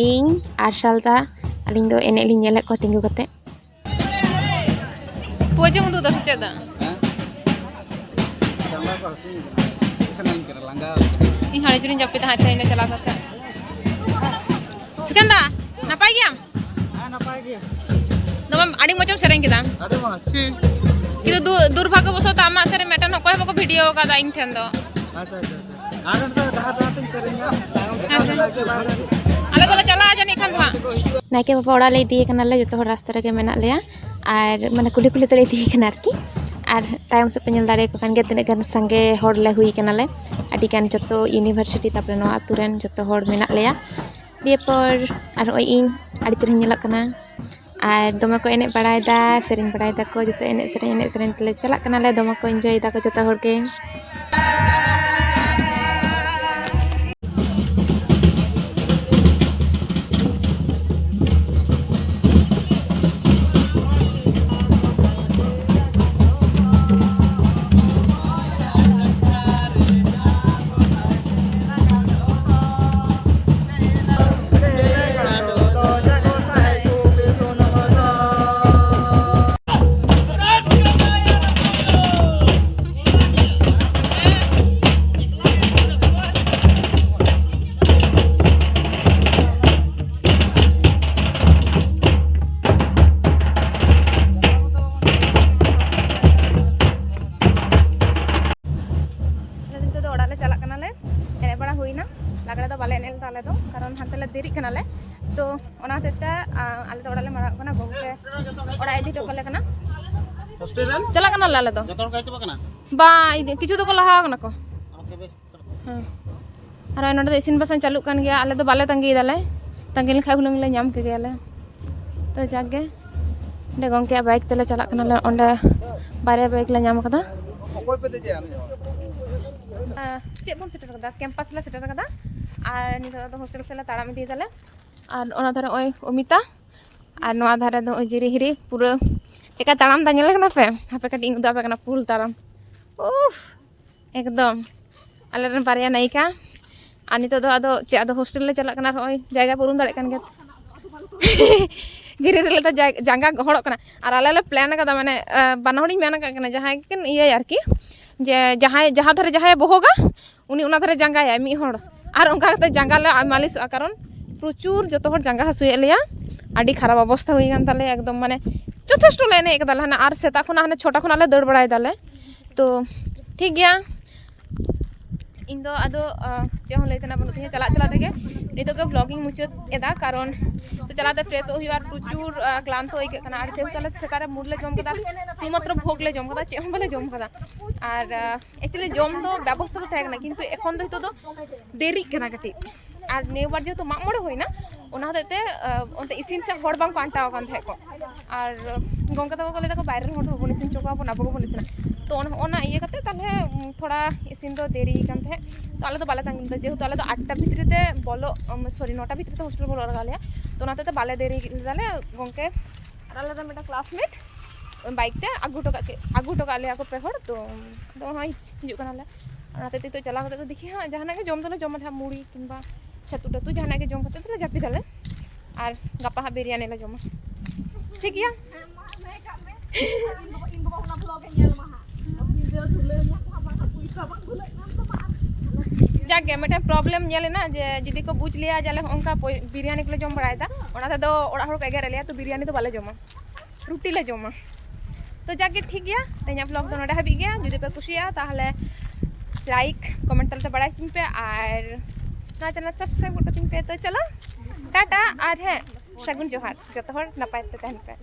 ᱤᱧ ᱟᱨ ᱥᱟᱞᱫᱟ, ᱟᱹᱞᱤᱧ ᱫᱚ ᱮᱱᱮᱡ ᱞᱤᱧ ᱧᱮᱞᱮᱫ ᱠᱚᱣᱟ ᱛᱤᱸᱜᱩ ᱠᱟᱛᱮ᱾ ᱯᱩᱡᱟᱹᱢ ᱩᱫᱩᱜ ᱫᱟ ᱥᱮ ᱪᱮᱫ ᱫᱟ? ᱦᱮᱸ? ᱰᱟᱸᱰᱟ ᱠᱚ ᱦᱟᱹᱥᱩᱧ ᱠᱟᱱᱟ᱾ ᱪᱮᱫ ᱥᱟᱱᱟᱧ ᱠᱟᱱᱟ, ᱞᱟᱸᱜᱟ ᱟᱠᱟᱱᱟ᱾ ᱤᱧ ᱦᱚᱸ ᱟᱹᱰᱤ ᱡᱳᱨᱤᱧ ᱡᱟᱹᱯᱤᱫᱟ ᱦᱟᱸᱜ ᱛᱮᱦᱮᱧ ᱫᱚ ᱪᱟᱞᱟᱣ ᱠᱟᱛᱮ᱾ ᱥᱩᱠᱷᱮᱱ ᱫᱟ, ᱱᱟᱯᱟᱭ ᱜᱮᱭᱟᱢ? ᱦᱮᱸ, ᱱᱟᱯᱟᱭ ᱜᱮ᱾ ᱫᱚᱢᱮ ᱟᱹᱰᱤ ᱢᱚᱡᱮᱢ ᱥᱮᱨᱮᱧ ᱠᱮᱫᱟ᱾ ᱟᱹᱰᱤ ᱢᱚᱡᱽ᱾ ᱦᱩᱸ᱾ ᱠᱤᱱᱛᱩ ᱫᱩ-, ᱫᱩᱨᱵᱷᱟᱜᱽᱜᱚ ᱵᱚᱥᱚᱛ ᱟᱢᱟᱜ ᱥᱮᱨᱮᱧ ᱢᱤᱫᱴᱮᱱ ᱚᱠᱚᱭ ᱦᱚᱸ ᱵᱟᱠᱚ ᱵᱷᱤᱰᱤᱭᱳ ᱟᱠᱟᱫᱟ ᱤᱧ ᱴᱷᱮᱱ ᱫᱚ᱾ ᱟᱪᱪᱷᱟ, ᱟᱪᱪᱷᱟ, ᱟᱪᱪᱷᱟ᱾ ᱟᱨ ᱱᱤᱛᱚᱜ ᱰᱟᱦᱟᱨ ᱰᱟᱦᱟᱨ ᱛᱤᱧ ᱥᱮᱨᱮᱧᱟ᱾ ᱦᱮᱸ ᱥᱮ᱾ ᱱᱟᱭᱠᱮ ᱵᱟᱵᱟ ᱫᱷᱟᱹᱨᱤᱡ᱾ ᱟᱞᱮ ᱫᱚᱞᱮ ᱪᱟᱞᱟᱜᱼᱟ ᱡᱟᱹᱱᱤᱡ ᱠᱷᱟᱱ ᱫᱚ ᱦᱟᱸᱜ᱾ ᱱᱟᱭᱠᱮ ᱵᱟᱵᱟ ᱚᱲᱟᱜ ᱞᱮ ᱤᱫᱤᱭᱮ ᱠᱟᱱᱟᱞᱮ, ᱡᱚᱛᱚ ᱦᱚᱲ ᱨᱟᱥᱛᱟ ᱨᱮᱜᱮ ᱢᱮᱱᱟᱜ ᱞᱮᱭᱟ᱾ ᱟᱨ ᱢᱟᱱᱮ ᱠᱩᱞᱦᱤ ᱠᱩᱞᱦᱤ ᱛᱮᱞᱮ ᱤᱫᱤᱭᱮ ᱠᱟᱱᱟ ᱟᱨᱠᱤ᱾ ᱟᱨ ᱛᱟᱭᱚᱢ ᱥᱮᱫ ᱯᱮ ᱧᱮᱞ ᱫᱟᱲᱮᱭᱟᱠᱚ ᱠᱟᱱ ᱜᱮᱭᱟ ᱛᱤᱱᱟᱹᱜ ᱜᱟᱱ ᱥᱟᱸᱜᱮ ᱦᱚᱲ ᱞᱮ ᱦᱩᱭ ᱠᱟᱱᱟᱞᱮ᱾ ᱟᱹᱰᱤ ᱜᱟᱱ ᱡᱚᱛᱚ ᱤᱭᱩᱱᱤᱵᱷᱟᱨᱥᱤᱴᱤ, ᱛᱟᱨᱯᱚᱨᱮ ᱱᱚᱣᱟ ᱟᱹᱛᱩ ᱨᱮᱱ ᱡᱚᱛᱚ ᱦᱚᱲ ᱢᱮᱱᱟᱜ ᱞᱮᱭᱟ᱾ ᱫᱤᱭᱮ ᱯᱚᱨ ᱟᱨ ᱱᱚᱜᱼᱚᱭ ᱤᱧ ᱟᱹᱰᱤ ᱪᱮᱦᱨᱟᱧ ᱧᱮᱞᱚᱜ ᱠᱟᱱᱟ᱾ ᱟᱨ ᱫᱚᱢᱮ ᱠᱚ ᱮᱱᱮᱡ ᱵᱟᱲᱟᱭᱮᱫᱟ, ᱥᱮᱨᱮᱧ ᱵᱟᱲᱟᱭ ᱫᱟᱠᱚ, ᱡᱚᱛᱚ ᱮᱱᱮᱡ ᱥᱮᱨᱮᱧ, ᱮᱱᱮᱡ ᱥᱮᱨᱮᱧ ᱛᱮᱞᱮ ᱪᱟᱞᱟᱜ ᱠᱟᱱᱟᱞᱮ, ᱫᱚᱢᱮ ᱠᱚ ᱤᱱᱡᱚᱭ ᱫᱟᱠᱚ ᱡᱚᱛᱚ ᱦᱚᱲ ᱜᱮ᱾ ᱟᱞᱮ ᱫᱚ ᱚᱲᱟᱜ ᱞᱮ ᱢᱟᱨᱟᱜ ᱠᱟᱱᱟ, ᱜᱚᱝᱠᱮ ᱚᱲᱟᱜ ᱤᱫᱤ ᱦᱚᱴᱚ ᱠᱟᱞᱮ ᱠᱟᱱᱟ᱾ ᱦᱳᱥᱴᱮᱞ ᱨᱮᱱ ᱪᱟᱞᱟᱜ ᱠᱟᱱᱟᱞᱮ ᱟᱞᱮ ᱫᱚ᱾ ᱡᱚᱛᱚ ᱦᱚᱲ ᱠᱚ ᱦᱮᱡ ᱪᱟᱵᱟᱜ ᱠᱟᱱᱟ? ᱵᱟᱝ, ᱤᱫᱤ- ᱠᱤᱪᱷᱩ ᱫᱚᱠᱚ ᱞᱟᱦᱟ ᱠᱟᱱᱟ ᱠᱚ᱾ ᱟᱨ ᱵᱟᱠᱷᱟᱡ ᱵᱮᱥ᱾ ᱦᱮᱸ᱾ ᱟᱨ ᱱᱚᱸᱰᱮ ᱫᱚ ᱤᱥᱤᱱ ᱵᱟᱥᱟᱝ ᱪᱟᱹᱞᱩᱜ ᱠᱟᱱ ᱜᱮᱭᱟ, ᱟᱞᱮ ᱫᱚ ᱵᱟᱞᱮ ᱛᱟᱺᱜᱤᱭᱮᱫᱟᱞᱮ, ᱛᱟᱺᱜᱤ ᱞᱮᱠᱷᱟᱡ ᱦᱩᱱᱟᱹᱝ ᱞᱮ ᱧᱟᱢ ᱠᱮᱜᱮᱭᱟᱞᱮ᱾ ᱛᱚ ᱡᱟᱠ ᱜᱮ, ᱚᱸᱰᱮ ᱜᱚᱝᱠᱮᱭᱟᱜ ᱵᱟᱭᱤᱠ ᱛᱮᱞᱮ ᱪᱟᱞᱟᱜ ᱠᱟᱱᱟᱞᱮ, ᱚᱸᱰᱮ ᱵᱟᱨᱭᱟ ᱵᱟᱭᱤᱠ ᱞᱮ ᱧᱟᱢ ᱠᱟᱫᱟ᱾ ᱪᱮᱫ ᱵᱚᱱ ᱥᱮᱴᱮᱨ ᱠᱟᱫᱟ? ᱠᱮᱢᱯᱟᱥ ᱞᱮ ᱥᱮᱴᱮᱨ ᱠᱟᱫᱟ᱾ ᱟᱨ ᱱᱤᱛᱚᱜ ᱫᱚ ᱦᱳᱥᱴᱮᱞ ᱥᱮᱫ ᱞᱮ ᱛᱟᱲᱟᱢ ᱤᱫᱤᱭᱮᱫᱟᱞᱮ᱾ ᱟᱨ ᱚᱱᱟ ᱫᱷᱟᱨᱮ ᱱᱚᱜᱼᱚᱭ ᱚᱢᱤᱛᱟ, ᱟᱨ ᱱᱚᱣᱟ ᱫᱷᱟᱨᱮ ᱫᱚ ᱱᱚᱜᱼᱚᱭ ᱡᱤᱨᱤ ᱦᱤᱨᱤ᱾ ᱯᱩᱨᱟᱹ ᱪᱮᱠᱟ ᱛᱟᱲᱟᱢ ᱫᱟ ᱧᱮᱞ ᱠᱟᱱᱟ ᱯᱮ? ᱦᱟᱯᱮ ᱠᱟᱹᱴᱤᱡ ᱤᱧ ᱩᱫᱩᱜ ᱟᱯᱮ ᱠᱟᱱᱟ ᱯᱩᱞ ᱛᱟᱲᱟᱢ᱾ ᱩᱯᱷ, ᱮᱠᱫᱚᱢ ᱟᱞᱮᱨᱮᱱ ᱵᱟᱨᱭᱟ ᱱᱟᱭᱤᱠᱟ᱾ ᱟᱨ ᱱᱤᱛᱚᱜ ᱫᱚ ᱟᱫᱚ ᱪᱮᱫ, ᱟᱫᱚ ᱦᱳᱥᱴᱮᱞ ᱞᱮ ᱪᱟᱞᱟᱜ ᱠᱟᱱᱟ, ᱟᱨ ᱱᱚᱜᱼᱚᱭ ᱡᱟᱭᱜᱟ ᱯᱮ ᱩᱨᱩᱢ ᱫᱟᱲᱮᱭᱟᱜ ᱠᱟᱱ ᱜᱮᱭᱟ᱾ ᱡᱤᱨᱤ ᱨᱮᱞᱮ ᱫᱚ ᱡᱟᱭ- ᱡᱟᱸᱜᱟ ᱜᱚᱦᱚᱲᱚᱜ ᱠᱟᱱᱟ᱾ ᱟᱨ ᱟᱞᱮ ᱞᱮ ᱯᱞᱮᱱ ᱟᱠᱟᱫᱟ, ᱢᱟᱱᱮ ᱟᱸ, ᱵᱟᱱᱟ ᱦᱚᱲᱤᱧ ᱢᱮᱱ ᱟᱠᱟᱫ ᱠᱤᱱᱟ, ᱡᱟᱦᱟᱸᱭ ᱠᱤᱱ ᱤᱭᱟᱹᱭᱟ ᱟᱨᱠᱤ, ᱡᱮ ᱡᱟᱦᱟᱸᱭ ᱡᱟᱦᱟᱸ ᱫᱷᱟᱨᱮ ᱡᱟᱦᱟᱸᱭᱮ ᱵᱚᱦᱚᱜᱟ, ᱩᱱᱤ ᱚᱱᱟ ᱫᱷᱟᱨᱮ ᱡᱟᱸᱜᱟᱭᱟᱭ ᱢᱤᱫ ᱦᱚᱲ᱾ ᱟᱨ ᱚᱱᱠᱟ ᱠᱟᱛᱮ ᱡᱟᱸᱜᱟ ᱞᱮ ᱢᱟᱹᱞᱤᱥᱚᱜᱼᱟ, ᱠᱟᱨᱚᱱ ᱯᱨᱚᱪᱩᱨ ᱡᱚᱛᱚ ᱦᱚᱲ ᱡᱟᱸᱜᱟ ᱦᱟᱹᱥᱩᱭᱮᱫ ᱞᱮᱭᱟ, ᱟᱹᱰᱤ ᱠᱷᱟᱨᱟᱯ ᱚᱵᱚᱥᱛᱷᱟ ᱦᱩᱭ ᱠᱟᱱ ᱛᱟᱞᱮᱭᱟ ᱮᱠᱫᱚᱢ, ᱢᱟᱱᱮ ᱡᱚᱛᱷᱮᱥᱴᱚ ᱞᱮ ᱮᱱᱮᱡ ᱠᱟᱫᱟ ᱞᱮ, ᱦᱟᱱᱮ ᱟᱨ ᱥᱮᱛᱟᱜ ᱠᱷᱚᱱᱟᱜ ᱦᱟᱱᱮ ᱪᱷᱚᱴᱟ ᱠᱷᱚᱱᱟᱜ ᱞᱮ ᱫᱟᱹᱲ ᱵᱟᱲᱟᱭ ᱫᱟᱞᱮ᱾ ᱛᱚ ᱴᱷᱤᱠ ᱜᱮᱭᱟ, ᱤᱧ ᱫᱚ ᱟᱫᱚ ᱟᱸ, ᱪᱮᱫ ᱦᱚᱸ ᱞᱟᱹᱭ ᱛᱮᱱᱟᱜ ᱵᱟᱹᱱᱩᱜ ᱛᱤᱧᱟᱹ, ᱪᱟᱞᱟᱜ ᱪᱟᱞᱟᱜ ᱛᱮᱜᱮ ᱱᱤᱛᱚᱜ ᱜᱮ ᱵᱞᱚᱜ ᱤᱧ ᱢᱩᱪᱟᱹᱫ ᱮᱫᱟ, ᱠᱟᱨᱚᱱ ᱛᱚ ᱪᱟᱞᱟᱜ ᱛᱮ ᱯᱷᱨᱮᱥᱚᱜ ᱦᱩᱭᱩᱜᱼᱟ ᱟᱨ ᱯᱨᱚᱪᱩᱨ ᱟᱸ, ᱠᱞᱟᱱᱛᱚ ᱟᱹᱭᱠᱟᱹᱜ ᱠᱟᱱᱟ᱾ ᱟᱨ ᱡᱮᱦᱮᱛᱩ ᱟᱞᱮ ᱥᱮᱛᱟᱜ ᱨᱮ ᱢᱩᱲ ᱞᱮ ᱡᱚᱢ ᱠᱟᱫᱟ, ᱥᱩᱫᱷᱩᱢᱟᱛᱨᱚ ᱵᱷᱳᱜᱽ ᱞᱮ ᱡᱚᱢ ᱠᱟᱫᱟ, ᱪᱮᱫ ᱦᱚᱸ ᱵᱟᱞᱮ ᱡᱚᱢ ᱠᱟᱫᱟ᱾ ᱟᱨ ᱟᱸ, ᱮᱠᱪᱩᱭᱮᱞᱤ ᱡᱚᱢ ᱫᱚ ᱵᱮᱵᱚᱥᱛᱷᱟ ᱫᱚ ᱛᱟᱦᱮᱸ ᱠᱟᱱᱟ, ᱠᱤᱱᱛᱩ ᱮᱠᱷᱚᱱ ᱫᱚ ᱱᱤᱛᱚᱜ ᱫᱚ ᱫᱮᱨᱤᱜ ᱠᱟᱱᱟ ᱠᱟᱹᱴᱤᱡ᱾ ᱟᱨ ᱱᱤᱭᱟᱹ ᱵᱟᱨ ᱡᱮᱦᱮᱛᱩ ᱢᱟᱜ ᱢᱚᱬᱮ ᱦᱩᱭᱱᱟ, ᱚᱱᱟ ᱦᱚᱛᱮᱡ ᱛᱮ ᱟᱸ, ᱚᱱᱛᱮ ᱤᱥᱤᱱ ᱥᱮᱫ ᱦᱚᱲ ᱵᱟᱝ ᱠᱚ ᱟᱱᱴᱟᱣ ᱟᱠᱟᱱ ᱛᱟᱦᱮᱸᱫ ᱠᱚ᱾ ᱟᱨ ᱜᱚᱝᱠᱮ ᱛᱟᱠᱚ ᱠᱚ ᱞᱟᱹᱭ ᱫᱟᱠᱚ, "ᱵᱟᱭᱨᱮ ᱨᱮᱱ ᱦᱚᱲ ᱫᱚ ᱵᱟᱵᱚᱱ ᱤᱥᱤᱱ ᱦᱚᱪᱚ ᱠᱚᱣᱟ, ᱵᱚᱱ ᱟᱵᱚ ᱜᱮᱵᱚᱱ ᱤᱥᱤᱱᱟ᱾" ᱛᱚ ᱚᱱ- ᱚᱱᱟ ᱤᱭᱟᱹ ᱠᱟᱛᱮ ᱛᱟᱦᱞᱮ ᱩᱸ, ᱛᱷᱚᱲᱟ ᱤᱥᱤᱱ ᱫᱚ ᱫᱮᱨᱤ ᱠᱟᱱ ᱛᱟᱦᱮᱸᱫ᱾ ᱛᱚ ᱟᱞᱮ ᱫᱚ ᱵᱟᱞᱮ ᱛᱟᱺᱜᱤ ᱞᱮᱫᱟ, ᱡᱮᱦᱮᱛᱩ ᱟᱞᱮ ᱫᱚ ᱟᱴᱴᱟ ᱵᱷᱤᱛᱨᱤ ᱛᱮ ᱵᱚᱞᱚᱜ, ᱩᱢ, ᱥᱚᱨᱤ, ᱱᱚᱴᱟ ᱵᱷᱤᱛᱨᱤ ᱛᱮ ᱦᱳᱥᱴᱮᱞ ᱵᱚᱞᱚᱜ ᱞᱟᱜᱟᱣ ᱞᱮᱭᱟ᱾ ᱛᱚ ᱚᱱᱟ ᱦᱚᱛᱮᱡ ᱛᱮ ᱵᱟᱞᱮ ᱫᱮᱨᱤ ᱞᱮᱫᱟᱞᱮ᱾ ᱜᱚᱝᱠᱮ ᱟᱨ ᱟᱞᱮ ᱨᱮᱱ ᱢᱤᱫᱴᱟᱝ ᱠᱞᱟᱥᱢᱮᱴ ᱵᱟᱭᱤᱠ ᱛᱮ ᱟᱹᱜᱩ ᱦᱚᱴᱚ ᱠᱟᱜ ᱠᱮ- ᱟᱹᱜᱩ ᱦᱚᱴᱚ ᱠᱟᱜ ᱞᱮᱭᱟ ᱠᱚ ᱯᱮ ᱦᱚᱲ᱾ ᱛᱚ ᱟᱫᱚ ᱱᱚᱜᱼᱚᱭ ᱦᱤᱡᱩᱜ ᱠᱟᱱᱟᱞᱮ᱾ ᱚᱱᱟ ᱦᱚᱛᱮᱡ ᱛᱮ ᱱᱤᱛᱚᱜ ᱪᱟᱞᱟᱣ ᱠᱟᱛᱮ ᱫᱚ ᱫᱮᱠᱷᱤ ᱦᱟᱸᱜ ᱡᱟᱦᱟᱱᱟᱜ ᱜᱮ ᱡᱚᱢ ᱫᱚᱞᱮ ᱡᱚᱢᱟ, ᱡᱟᱦᱟᱸ ᱢᱩᱲᱤ ᱠᱤᱝᱵᱟ ᱪᱷᱟᱹᱛᱩ ᱴᱟᱹᱛᱩ ᱡᱟᱦᱟᱱᱟᱜ ᱜᱮ ᱡᱚᱢ ᱠᱟᱛᱮ ᱫᱚᱞᱮ ᱡᱟᱹᱯᱤᱫᱟᱞᱮ᱾ ᱟᱨ ᱜᱟᱯᱟ ᱦᱟᱸᱜ ᱵᱤᱨᱭᱟᱱᱤ ᱞᱮ ᱡᱚᱢᱟ᱾ ᱴᱷᱤᱠ ᱜᱮᱭᱟ? ᱡᱟᱠ ᱜᱮ, ᱢᱤᱫᱴᱮᱱ ᱯᱨᱚᱵᱞᱮᱢ ᱧᱮᱞ ᱮᱱᱟ ᱡᱮ ᱡᱩᱫᱤ ᱠᱚ ᱵᱩᱡᱽ ᱞᱮᱭᱟ ᱡᱮ ᱟᱞᱮ ᱦᱚᱸᱜᱼᱚᱝᱠᱟ ᱯᱚᱭ- ᱵᱤᱨᱭᱟᱱᱤ ᱠᱚᱞᱮ ᱡᱚᱢ ᱵᱟᱲᱟᱭᱮᱫᱟ, ᱚᱱᱟ ᱛᱮᱫᱚ ᱚᱲᱟᱜ ᱦᱚᱲ ᱠᱚ ᱮᱜᱮᱨᱮᱫ ᱞᱮᱭᱟ, ᱛᱚ ᱵᱤᱨᱭᱟᱱᱤ ᱫᱚ ᱵᱟᱞᱮ ᱡᱚᱢᱟ, ᱨᱩᱴᱤ ᱞᱮ ᱡᱚᱢᱟ᱾ ᱛᱚ ᱡᱟᱠ ᱜᱮ, ᱴᱷᱤᱠ ᱜᱮᱭᱟ, ᱛᱮᱦᱮᱧᱟᱜ ᱵᱞᱚᱜ ᱫᱚ ᱱᱚᱰᱮ ᱦᱟᱹᱵᱤᱡ ᱜᱮ᱾ ᱡᱩᱫᱤ ᱯᱮ ᱠᱩᱥᱤᱭᱟᱜᱼᱟ, ᱛᱟᱦᱚᱞᱮ ᱞᱟᱭᱤᱠ, ᱠᱚᱢᱮᱱᱴ ᱛᱟᱞᱟᱛᱮ ᱵᱟᱲᱟᱭ ᱦᱚᱪᱚᱧ ᱯᱮ, ᱟᱨ ᱱᱚᱣᱟ ᱪᱮᱱᱮᱞ ᱥᱟᱵᱥᱠᱨᱟᱭᱤᱵ ᱜᱚᱫ ᱠᱟᱹᱛᱤᱧ ᱯᱮ᱾ ᱛᱚ ᱪᱚᱞᱚ, ᱴᱟᱴᱟ, ᱟᱨ ᱦᱮᱸ, ᱥᱟᱹᱜᱩᱱ ᱡᱚᱦᱟᱨ, ᱡᱚᱛᱚ ᱦᱚᱲ ᱱᱟᱯᱟᱭ ᱛᱮ ᱛᱟᱦᱮᱱ ᱯᱮ᱾